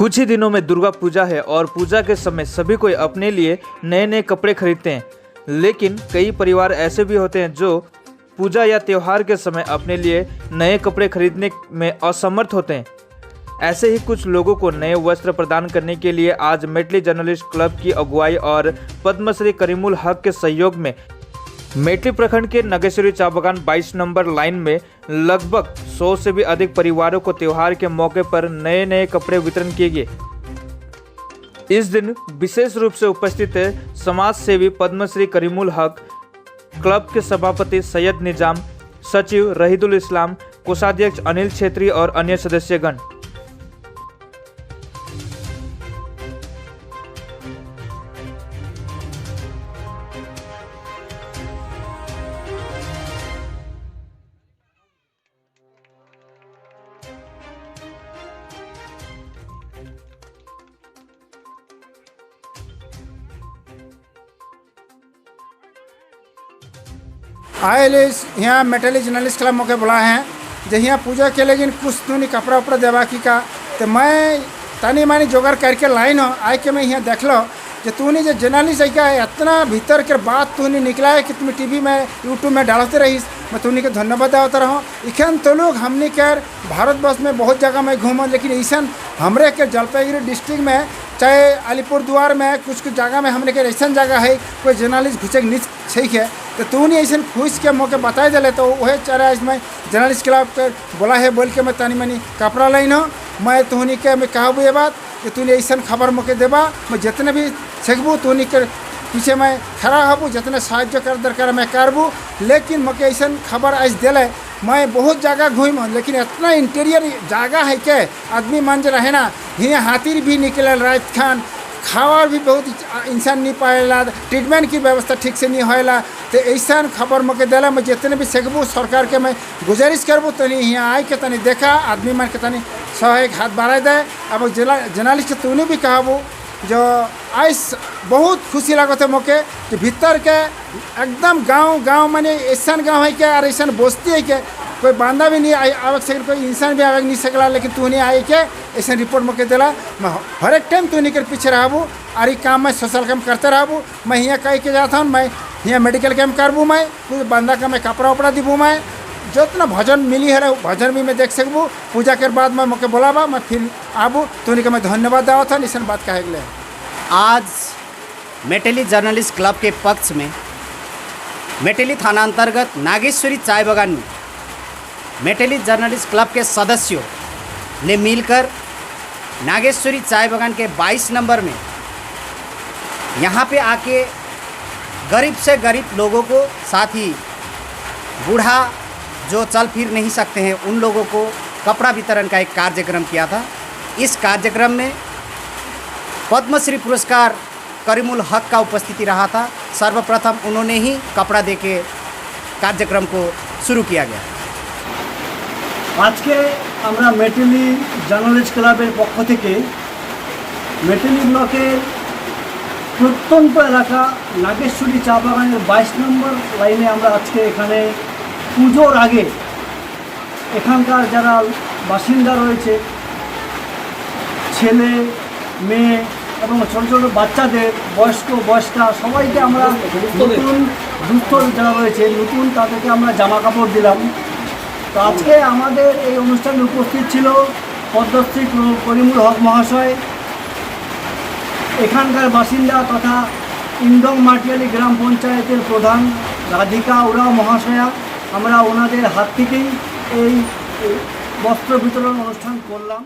कुछ ही दिनों में दुर्गा पूजा है और पूजा के समय सभी कोई अपने लिए नए नए कपड़े खरीदते हैं, लेकिन कई परिवार ऐसे भी होते हैं जो पूजा या त्योहार के समय अपने लिए नए कपड़े खरीदने में असमर्थ होते हैं। ऐसे ही कुछ लोगों को नए वस्त्र प्रदान करने के लिए आज मेटली जर्नलिस्ट क्लब की अगुवाई और पद्मश्री करीमुल हक के सहयोग में मेटली प्रखंड के नागेश्वरी चा बागान 22 नंबर लाइन में लगभग 100 से भी अधिक परिवारों को त्योहार के मौके पर नए नए कपड़े वितरण किए गए। इस दिन विशेष रूप से उपस्थित थे समाज सेवी पद्मश्री करीमुल हक, क्लब के सभापति सैयद निजाम, सचिव रहीदुल इस्लाम, कोषाध्यक्ष अनिल छेत्री और अन्य सदस्यगण। आए यहाँ मेटली जर्नलिस्ट क्लब मोके बुलाए हैं जे यहाँ पूजा के लेकिन कुछ तुनी कपड़ा उपड़ा देवा की का, तो मैं तनी मानी जोगाड़ करके लाइन हो आए के मैं यहाँ देख लो कि तूने जो जर्नलिस्ट है क्या इतना भीतर के बात तूने निकला है कि तुम टीवी में यूट्यूब में डालते रहीस, मैं तूने के धन्यवाद देता रहो। इखन तो लोग हमने कर भारतवर्ष में बहुत जगह में घूमो, लेकिन ऐसा हमरे के जलपाईगुड़ी डिस्ट्रिक्ट में चाहे अलीपुर द्वार में कुछ कुछ जगह में हमने के ऐसा जगह है कोई जर्नलिस्ट घुसे नहीं ठीक है, तो तूने ऐसा खुश के मौके बता दिले तो वह चारा इसमें जर्नलिस्ट क्लब के बोला है बोल के मैं तनी मनी कपड़ा लाइन हो। मैं तुहनी के मैं कहबू ये बात कि तूने ऐसा खबर मौके देबा, मैं जितने भी सकबू तुहनी के पीछे मैं खड़ा हबू, जितने साहाय्य कर दरकार मैं करबू, लेकिन मौके ऐसा खबर आज दिले। मैं बहुत जगह घूम लेकिन इतना इंटीरियर जगह है के आदमी मन जो रहे ना, यहाँ हाथी भी निकल रात खान खावा भी बहुत इंसान नहीं पाएला, ट्रीटमेंट की व्यवस्था ठीक से नहीं होएला, तो ऐसा खबर मौके दिला। मैं जितने भी सकबू सरकार के मैं गुजारिश करबू तनी यहाँ आए के तनी देखा आदमी मन के तनी सहायक हाथ बढ़ा दे। अब जर्नलिस्ट तूने भी कहबू जो आइस बहुत खुशी लागत है मौके कि भीतर के एकदम गांव गांव माने ऐसा गांव है के और ऐसा बस्ती है के कोई बांधा भी नहीं आवे सके, कोई इंसान भी आवे नहीं सकला, लेकिन तूने आए के ऐसा रिपोर्ट मौके दिला। मैं हर एक टाइम तूने के पीछे रहबू और ये काम मैं सोशल काम करते रहबू। मैं यहाँ कह के जाता हूँ, मैं यहाँ मेडिकल कैम्प करबू, मैं कुछ बांधा का मैं कपड़ा उपड़ा दीबू, मैं जितना भजन मिली है भजन भी मैं देख सकबू। पूजा के बाद मैं मौके बोलाबा मैं फिर आबू, तूने के मैं धन्यवाद दावा था ऐसा बात कहे के। आज मेटली जर्नलिस्ट क्लब के पक्ष में मेटली थाना अंतर्गत नागेश्वरी चाय बागान में मेटली जर्नलिस्ट क्लब के सदस्यों ने मिलकर नागेश्वरी चाय बागान के 22 नंबर में यहाँ पे आके गरीब से गरीब लोगों को, साथ ही बूढ़ा जो चल फिर नहीं सकते हैं उन लोगों को कपड़ा वितरण का एक कार्यक्रम किया था। इस कार्यक्रम में पद्मश्री पुरस्कार करीमुल हक का उपस्थिति रहा था। सर्वप्रथम उन्होंने ही कपड़ा देके कार्यक्रम को शुरू किया गया। আজকে আমরা মেটেলি জার্নালিস্ট ক্লাবের পক্ষ থেকে মেটেলি ব্লকের প্রত্যন্ত এলাকা নাগেশ্বরী চা বাগানের 22 নম্বর লাইনে আমরা আজকে এখানে পুজোর আগে এখানকার যারা বাসিন্দা রয়েছে, ছেলে মেয়ে এবং ছোটো ছোটো বাচ্চাদের, বয়স্ক বয়স্কা সবাইকে আমরা নতুন দুস্থ যারা রয়েছে নতুন তাদেরকে আমরা জামা কাপড় দিলাম। তো আজকে আমাদের এই অনুষ্ঠানে উপস্থিত ছিল পদ্মশ্রী করিমুল হক মহাশয়, এখানকার বাসিন্দা তথা ইন্দং মাটিয়ালি গ্রাম পঞ্চায়েতের প্রধান রাধিকা ওরাও মহাশয়া। আমরা ওনাদের হাত থেকেই এই বস্ত্র বিতরণ অনুষ্ঠান করলাম।